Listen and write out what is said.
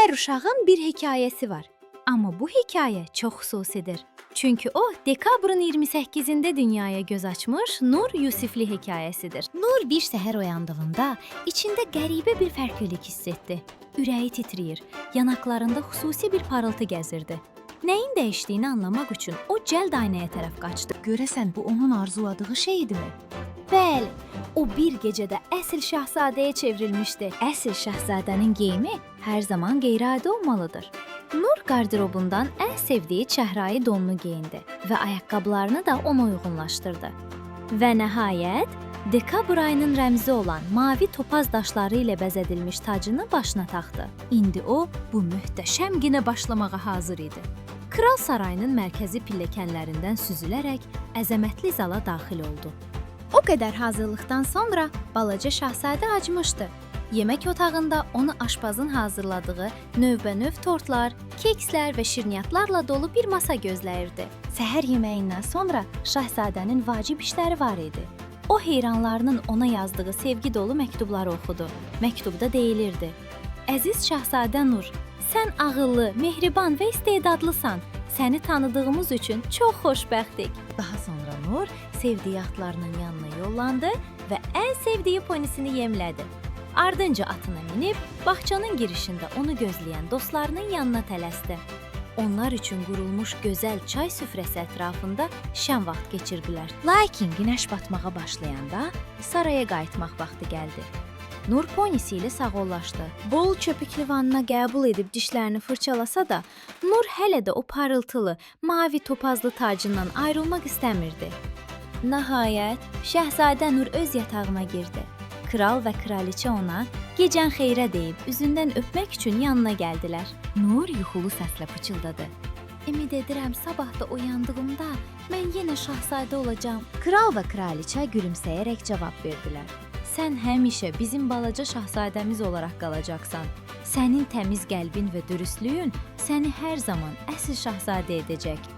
Hər uşağın bir hekayəsi var. Amma bu hekayə çox xüsusidir. Çünki o dekabrın 28-də dünyaya göz açmış Nur Yusifli hekayəsidir. Nur bir səhər oyandığında içində qəribə bir fərqlilik hiss etdi. Ürəyi titrəyir, yanaqlarında xüsusi bir parıltı gəzirdi. Nəyin dəyişdiyini anlamaq üçün o cəld aynaya tərəf qaçdı. Görəsən bu onun arzuladığı şey idimi? Bəli, o bir gecədə əsl şahzadəyə çevrilmişdi. Əsl şahzadənin geyimi hər zaman qeyri-adi olmalıdır. Nur qarderobundan ən sevdiyi çəhrayı donunu geyindi və ayaqqabılarını da ona uyğunlaşdırdı. Və nəhayət, dekabr ayının rəmzi olan mavi topaz daşları ilə bəzədilmiş tacını başına taxdı. İndi o bu möhtəşəm günə başlamağa hazır idi. Kral sarayının mərkəzi pilləkənlərindən süzülərək əzəmətli zala daxil oldu. O qədər hazırlıqdan sonra balaca şahzadə acmışdı. Yemək otağında onu aşpazın hazırladığı növbənöv tortlar, kekslər və şirniyyatlarla dolu bir masa gözləyirdi. Səhər yeməyindən sonra şahzadənin vacib işləri var idi. O heyranlarının ona yazdığı sevgi dolu məktubları oxudu. Məktubda deyilirdi: Əziz Şahzadə Nur, sən ağıllı, mehriban və istedadlısan. Səni tanıdığımız üçün çox xoşbəxtik. Daha sonra Nur sevdiyi atlarının yanına yollandı və ən sevdiyi ponisini yemlədi. Ardınca atına minib bağçanın girişində onu gözləyən dostlarının yanına tələsdi. Onlar üçün qurulmuş gözəl çay süfrəsi ətrafında şən vaxt keçirdilər. Lakin günəş batmağa başlayanda saraya qayıtmaq vaxtı gəldi. Nur ponisi ilə sağollaşdı. Bol köpüklü vanna qəbul edib dişlərini fırçalasa da, Nur hələ də o parıltılı, mavi topazlı tacından ayrılmaq istəmirdi. Nəhayət, Şahzadə Nur öz yatağına girdi. Kral və kraliçə ona gecən xeyrə deyib üzündən öpmək üçün yanına gəldilər. Nur yuxulu səslə pıçıldadı. Ümid edirəm sabah da oyandığımda mən yenə şahzadə olacağam. Kral və kraliçə gülümsəyərək cavab verdilər. Sən həmişə bizim balaca şahzadəmiz olaraq qalacaqsan. Sənin təmiz qəlbin və dürüstlüyün səni hər zaman əsl şahzadə edəcək.